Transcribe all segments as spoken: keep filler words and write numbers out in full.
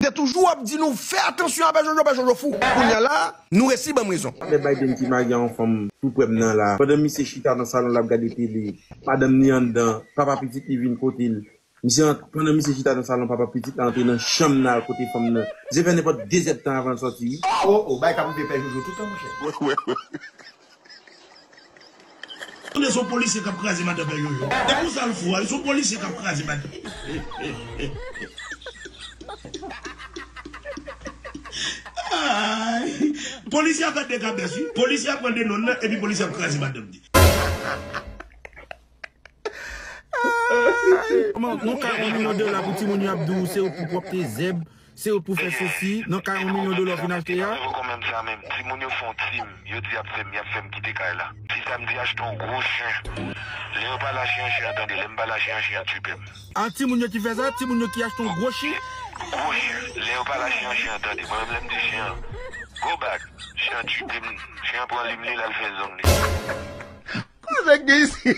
Se toujou w ap di nou fè atansyon a Pè Jojo, Pè Jojo fou. Kounye a la, nou resi ban m rezon. Patnè Biden ki marye a yon fanm tou prè m nan la. Pandan misye chita nan salon l ap gade tele, madanm li anndan, papa pitit li vin kote l. Misye ant-, pandan misye chita nan salon, papa pitit la antre nan chanm nan al kote fanm nan. Misye fè nenpòt de zèdtan avan l sòti, wi. O, o, bagay k ap rive Pè Jojo toutan, monchè. Tande, se yon polisye k ap kraze madanm Pè Jojo. E pou sa l fou a, se yon polisye k ap kraze madanm. Ay, polisye a fè de kabès, wi. Polisye a pran de lòn nan, epi polisye ap kraze madanm li. Kòman, yon kay yon milyon dola pou timoun yo ap di w se yo pou pwòpte zèb, se yo pou fè sesi, nan kay yon milyon dola w fin achte a? Yo konn menm sa menm. Timoun yo fè yon tim, yo di y ap fè m, y ap fè m kite kay la. Ti sa m di achte yon gwo chen. Lè yo pale a chen an, chen an tande. Lè m pale a chen an, chen an tchwipe m. A timoun yo ki fè sa, timoun yo ki achte yon gwo chen? Gwo chen. Lè yo pale a chen an, chen an tande. Mwen menm lè m di chen an, go back, chen an tchwipe m, chen an pran lim li, l al fè zong li. Kòman nèg gen isi?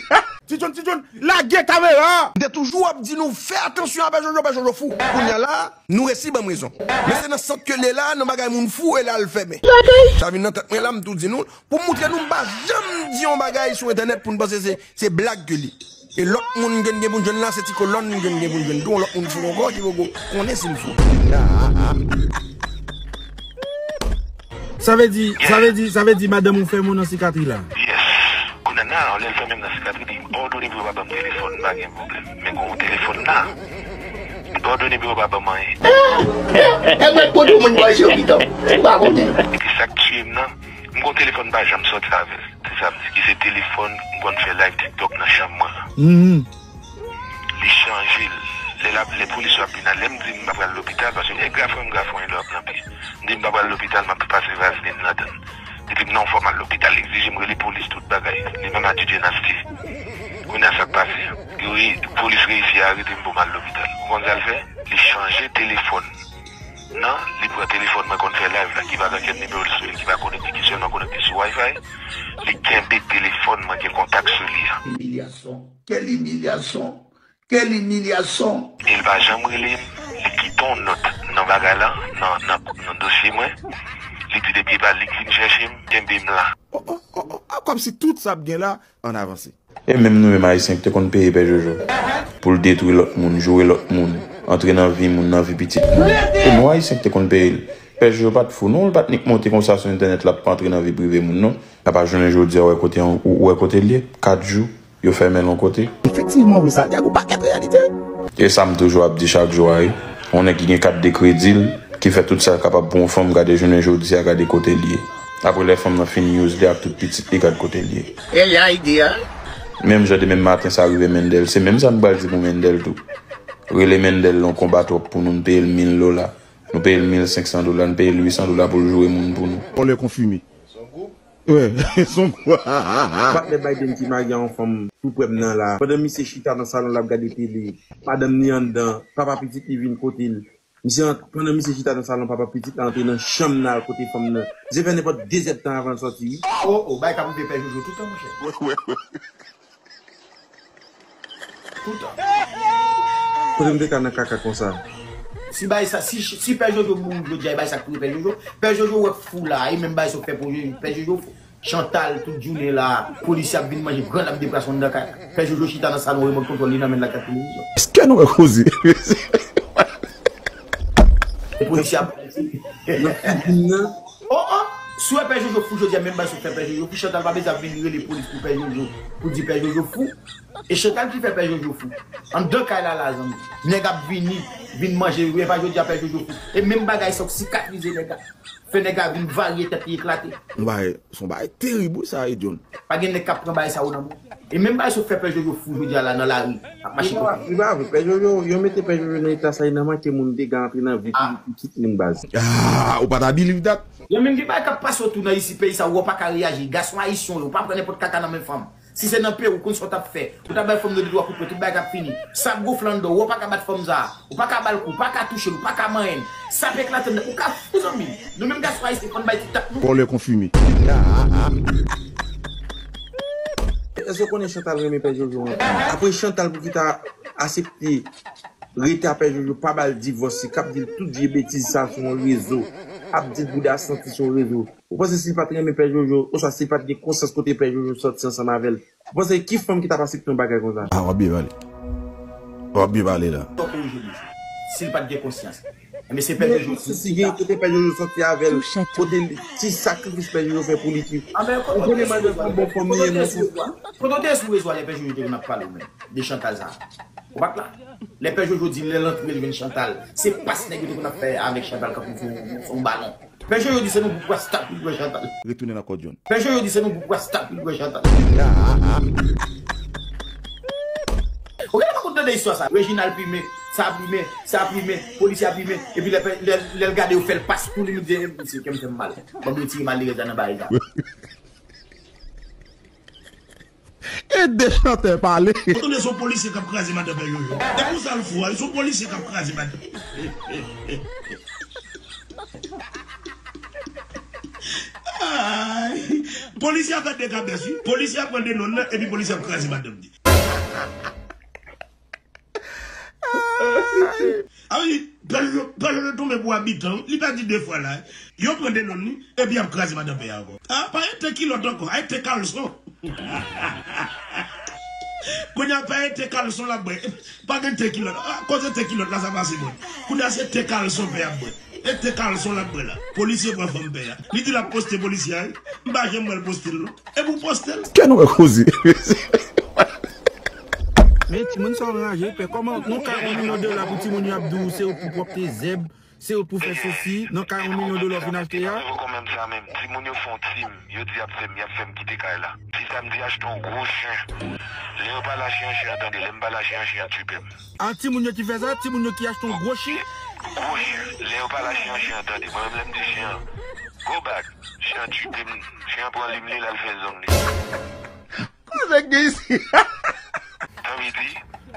Ti John, Ti John, lage kamera! M te toujou ap di nou fè atansyon a Pè Jojo, Pè Jojo fou. Kounye a la, nou resi ban m rezon. Men se nan sant ke l ye la, nan bagay moun fou, e la l fèmen. Sa vin nan tèt mwen la, m tou di nou, pou m moutre nou, m pa janm di yon bagay sou entènèt pou n panse se, se blag ke li. E lòt moun ke n gen pou n jwenn la, se ti kolòn ke n gen pou n jwenn tou, yon lòt moun fou ankò ki poko konnen si l fou. Sa vle di, sa vle di, sa vle di madanm ou fèmen w nan sikatri la? Yes. Kounye a, lè l fèmen m nan sikatri, li òdone pou yo pa ban m telefòn, m pa gen pwoblèm. Men gon telefòn la, li òdone pou yo pa ban m anyen. E mwen kote moun bòy se yo pito. Ou pa konnen. Epi sa k tiye m nan, m gon telefòn m pa janm sòti avè l. Se sa m di ki se telefòn m konn fè live TikTok nan chanm mwen an. Mhm. Li chanje l. Lè l ap, lè polis yo ap vin la, lè m di m pa pral lopital, paske e grafwen m grafwen lè w ap nan pye. M di m pa pral lopital, m ap pase vazlin ladan l. Epi m nan yon fòm al lopital, li egzije m rele polis tout bagay. Li menm a DJ Nasty. Kounye a sa k pase? Yo re-, polis reyisi arete m pou m al lopital. Ou konn sa l fè? Li chanje telefòn nan, li pran telefòn mwen konn fè live la, ki pa gen kenn nimewo l sou li, ki pa konekte, ki sèlman konekte sou Wi-Fi. Li kenbe telefòn mwen gen kontak sou li a. Imilyasyon. Quelle humiliation! Quelle humiliation! E l pa janm rele m, li kite yon nòt nan bagay la, nan, nan, nan dosye mwen. Li di depi e pa li k vin chèche m, kenbe m la. Oh, oh, oh, oh, ah, kòmsi tout sa ap gen la, ann avanse. E menm nou menm Ayisyen ki te konn peye Pè Jojo pou l detwi lòt moun, joure lòt moun, antre nan vi moun, nan vi pitit moun. E nou Ayisyen ki te konn peye l. Pè Jojo pa t fou non, l pa t nik monte konsa sou entènèt l ap antre nan vi prive moun non. Apa jounen jodi a, ou wè kote, ou wè kote l ye? Kat jou, yo fèmen l yon kote. Efektivman wi, sa di ak yon pakèt reyalite. E sa m toujou ap di chak jou a, wi. Yon nèg ki gen kat de kredi l, ki fè tout sa l kapab pou yon fanm, gade jounen jodi a, gade kote l ye. Apre lè fanm nan fin use li ak tout pitit li, gad kote l ye. E ya ide a? Menm jan demen maten sa rive Mendel, se menm sa m pral di pou Mendel tou. Rele Mendel, yon konba twòp pou nou, n peye l mil dola. Nou peye l mil senk san dola, n peye l uit san dola pou l joure moun pou nou. Vòlè konfime. Wi, se yon gwo. Patnè Biden ki marye a yon fanm tou prè m nan la. Pandan misye chita nan salon l ap gade tele, madanm li anndan, papa pitit li vin kote l. Misye ant-, pandan misye chita nan salon, papa pitit la antre nan chanm nan al kote fanm nan. Misye fè nenpòt de zèdtan avan l sòti, wi. O, o, bagay k ap rive Pè Jojo toutan, monchè. Toutan. Kote m te ka nan kaka konsa? Si bay sa, si, si Pè Jojo mouri jodi a, e bay sa k rive Pè Jojo. Pè Jojo wè fou la, e menm bay sa w fè pou Pè Jojo fou. Chantal, tout jounen la, polisye ap vin manje gran lam de plas anndan kay. Pè Jojo chita nan salon, remòt kontwòl li nan men l ak televizyon. Èske nou wè koze? E polisye ap. Nan figi m nan. Oh, oh! Si w wè Pè Jojo fou jodi a, menm bay sa w fè Pè Jojo fou, Chantal pa bezwen ap vin rele polis pou Pè Jojo, pou di Pè Jojo fou. E Chantal ki fè Pè Jojo fou. Anndan kay la la, zanmi. Nèg ap vini, vin manje, e pa jodi a Pè Jojo fou. E menm bagay sa w sikatrize nèg la. Fè nèg la vin varye, tèt li eklate. Yon bagay, se yon bagay terib wi sa, wi, John. Pa gen nèg k ap pran bagay sa yo nan men w. E menm bagay sa w fè Pè Jojo fou jodi a la nan lari, ap mache konsa. Li pa vre, Pè Jojo, yo mete Pè Jojo nan eta sa, li nan manke moun, li te ka antre nan vi pitit moun baz. Ah, ou pa ta believe that? Yo menm gen bagay k ap pase w tou nan isi peyi sa, ou pa ka reyaji. Gason ayisyen w ye, ou pa pran nenpòt kaka nan men fanm. Si se nan peyi, ou konn sa w t ap fè. Ou t ap bay fanm nan de twa kout pwen, tout bagay k ap fini. Sa ap gonfle anndan w, ou pa ka bat fanm sa a. Ou pa ka ba l kou, ou pa ka touche l, ou pa ka manyen l. Sa ap eklate anndan, ou ka fou zanmi. Nou menm gason ayisyen, fò n bay ti tèt nou. Vòlè konfime. Èske w konnen Chantal renmen Pè Jojo anpil? Apre Chantal pou ki ta aksepte Rete a Pè Jojo, pa ba l divòs, li k ap di l tout vye betiz sa sou yon rezo. Ap di l bouda santi sou yon rezo. Ou panse si l pa t renmen Pè Jojo, oswa si l pa t gen konsyans kote Pè Jojo sòti ansanm avè l, ou panse ki fanm ki t ap aksepte yon bagay konsa? Ah, w ap byen pale. W ap byen pale la. Fòk ou jodi jou. Si l pa t gen konsyans. Enben se Pè Jojo ki ta. Si gen kote Pè Jojo sòti avè l, kote li, ti sakrifis Pè Jojo fè pou li ki. Ou konnen madanm sa bon fanm li ye, non? Kote w te sou rezo a lè Pè Jojo te konn ap pale w menm de Chantal sa? Ou pa t la. Lè Pè Jojo di lè l antre l jwenn Chantal, se pas nèg yo te konn ap fè avèk Chantal kanpe sou, sou yon balon. Pè Jojo di se nou gwoup WhatsApp li jwenn Chantal. Retounen nan kò John. Pè Jojo di se nou gwoup WhatsApp li jwenn Chantal. Ou genlè pa konn tande istwa sa. Reginald plimen, sa plimen, sa plimen, polisye a plimen, epi lè, lè, lè l gade yo fè l pas pou li, li di, "Eh, mesye, kè m fè m mal. Ban m retire malerèz la nan bagay sa." E de chantè pale. Ou tande se yon polisye k ap kraze madanm Pè Jojo. E pou sa l fou a, se yon polisye k ap kraze madanm. Ay. Polisye a fè de kabès, wi. Polisye a pran de nonn nan, epi polisye ap kraze madanm li. A wi, Pè Jojo, Pè Jojo tonbe pou abitan, wi. Li pa di de fwa la. Yo pran de nonn li, epi y ap kraze madanm Pè a ankò. A, pa ete kilòt ankò, a ete kalson. Kounye a pa ete kalson l ap bwè. Pa gen te kilòt. A, koze te kilòt la, sa pase bon. Kounye a se te kalson Pè a ap bwè. E te kalson l ap bwè la. Polisye pran fanm Pè a. Li di l ap poste polisye a, wi. M pa janm wè l poste l, non. E pou poste l. Kè nou wè koze. Men timoun sa w raje, pè. Kòman yon kay yon milyon dola pou timoun yo ap di w se yo pou pwòpte zèb, se yo pou fè sesi, nan kay yon milyon dola w fin achte a? Yo konn menm sa menm. Timoun yo fè yon tim, yo di y ap fè m, y ap fè m kite kay la. Ti sa m di achte yon gwo chen. Lè yo pa lache yon chen an tande, lè m pa lache yon chen an tchwipe m. A timoun yo ki fè sa, timoun yo ki achte yon gwo chen. Gwo chen. Lè yo pa lache yon chen an tande, mwen menm lè m di chen an, go back, chen an tchwipe m, chen an pran lim li, l al fè zong li. Koze k gen isi? Sa vle di,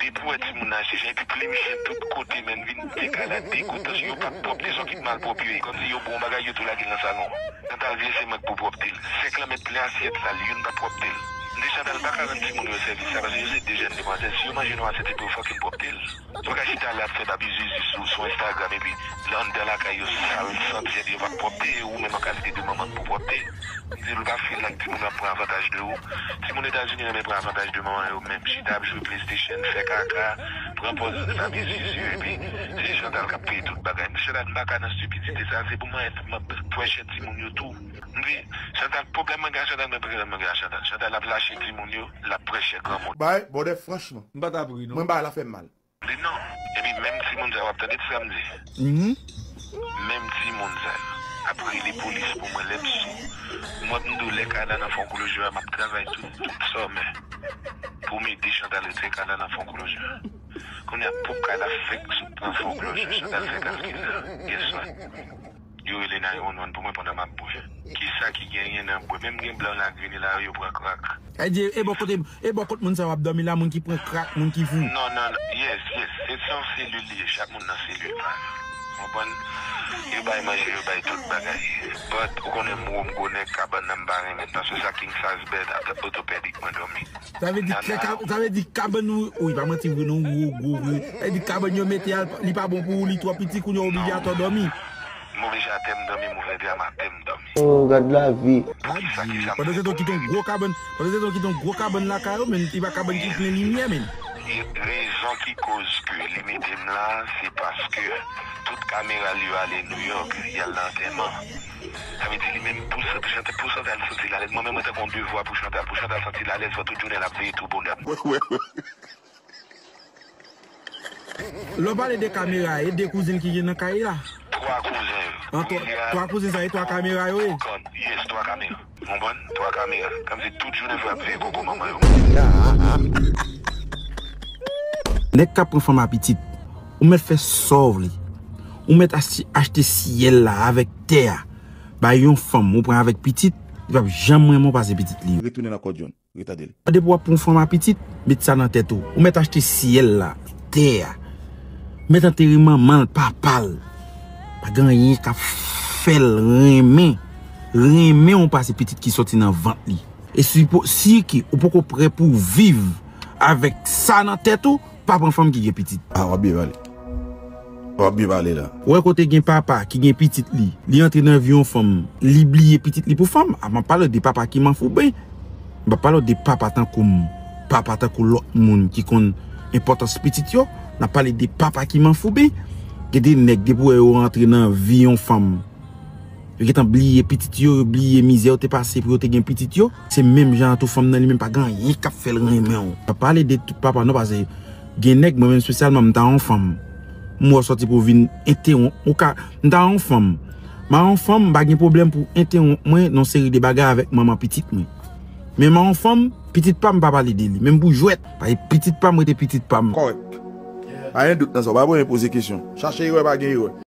depi w wè timoun nan achte chen, epi plim chen tout kote, men vin te kay la degoutans, yo pa t pwòp, de zon ki t malpwòp yo ye, kòmsi yo bon bagay, yo tou lage l nan salon. Chantal vle se mwen k pou pwòpte l. Sèk lan mèt plen asyèt sal, youn pa t pwòpte l. M di Chantal pa ka rann timoun yo sèvis sa, paske yo se de jèn demwazèl, si yo manje nan asyèt epi yo fòk m pwòpte l. Yo pa ka chita la ap fè babi zizi sou, sou Instagram epi lè anndan lakay yo sal, santi epi yo pa pwòpte, e ou menm an kalite de manman k pou pwòpte. Li di l pa feel like timoun yo ap pran avantaj de ou. Timoun Etazini renmen pran avantaj de manman yo menm. Chita ap jwe PlayStation, fè kaka, pran pòz babi zizi epi se Chantal k ap peye tout bagay. M di Chantal m pa ka nan stipidite sa, se pou mwen m ap pran chè timoun yo tou. M di Chantal, pwoblèm mwen gen ak Chantal, men pwoblèm mwen gen ak Chantal. Chantal ap lache timoun yo, l ap pran chè granmoun. Bay, bòdè, franchman, m pa t ap ri non. Mwen bagay la fè m mal. Li non. Epi menm timoun sa yo ap tande sa m di. Mhm. Menm timoun sa yo ap rele polis pou mwen lè m sou. Mwen m di w lè kay la nan Fon Kolojwa, m ap travay tout, tout sòmè pou m ede Chantal retire kay la nan Fon Kolojwa. Kounye a, pou kay la fèk sot nan Fon Kolojwa, Chantal fèk al kisa? Guess what? Yo rele nine one one pou mwen pandan m ap bwè. Kisa ki genyen nan bwè? Menm gen blan lagrin la, yo pran krak. Sa vle di, e bò kote, e bò kot moun sa yo ap dòmi la, moun ki pran krak, moun ki fou. Non, non, non. Yes, yes. Se, se yon selil li ye. Chak moun nan selil pa l. Konprann? Yo bay manje, yo bay tout bagay. But, ou konnen m wo, m gwo nèg, kabann nan m pa renmen l. Paske sa king size bed, ap òtopèdik mwen dòmi. Sa vle di, sa vle di kabann ou, wi, pa manti vre non, ou gwo vre. Sa vle di kabann yo mete a, li pa bon pou ou, li twò piti, kounye a w oblije atò dòmi. M oblije atè m dòmi, m ouvè dra m atè m dòmi. Oh, gad lavi. Adye, pandan se tan w kite yon gwo kabann, pandan se tan w kite yon gwo kabann lakay ou, men li pa kabann ki plen limyè, men. Rezon ki koz ke li mete m la, se paske tout kamera l yo ale New York, y al nan antèman. Sa vle di li menm pou sa, pou Chantal, pou Chantal santi l alèz. Mwen menm, mwen tankou yon devwa pou Chantal. Pou Chantal santi l alèz, fò tout jounen l ap veye tou bonè. Lè w pale de kamera, e de kouzen l ki gen nan kay la? Twa kouzen yo. An, twa, twa kouzen sa, e twa kamera yo ye? Yes, twa kamera. Konprann? Twa kamera. Kòmsi tout jounen fò y ap veye koko manman yo. Nèg k ap pran fanm a pitit, ou mèt fè sa w vle. Ou mèt achte, achte syèl la avèk tè a. Bay yon fanm, ou pran avèk pitit, li p ap janm renmen w pase pitit li yo. Retounen nan kò John. Retande l. Depi w ap pran yon fanm a pitit, met sa nan tèt ou. Ou mèt achte syèl la, tè a. Mèt antere manman l, papa l. Pa gen anyen k ap fè l renmen, renmen w pase pitit ki sòti nan vant li. E si, si ke ou poko prè pou w viv avèk sa nan tèt ou, pa pran fanm ki gen pitit. Ah, w ap byen pale. W ap byen pale la. Ou wè kote gen papa ki gen pitit li, li antre nan vi yon fanm, li bliye pitit li pou fanm. A, m ap pale de papa ki manfouben. M pa pale de papa tankou m, papa tankou lòt moun ki konn enpòtans pitit yo. N ap pale de papa ki manfouben. Gen de nèg depi w wè yo antre nan vi yon fanm, yo gentan bliye pitit yo, yo bliye mizè yo te pase pou yo te gen pitit yo. Se menm jan an tou fanm nan li menm pa gen anyen k ap fè l renmen w. M pa pale de tout papa non, paske gen nèg, mwen menm espesyalman, m ta yon fanm, m wè w sòti pou w vin entewonp ou ka, m ta yon fanm, m a yon fanm, m pa gen pwoblèm pou entewonp mwen nan seri de bagay avèk manman pitit mwen. Men m a yon fanm, pitit pa m pa pale de li menm pou jwèt, paske pitit pa m rete pitit pa m. Kòrèk. Pa gen dout nan sa, w pa bezwen poze kesyon. Chache erè, pa gen erè.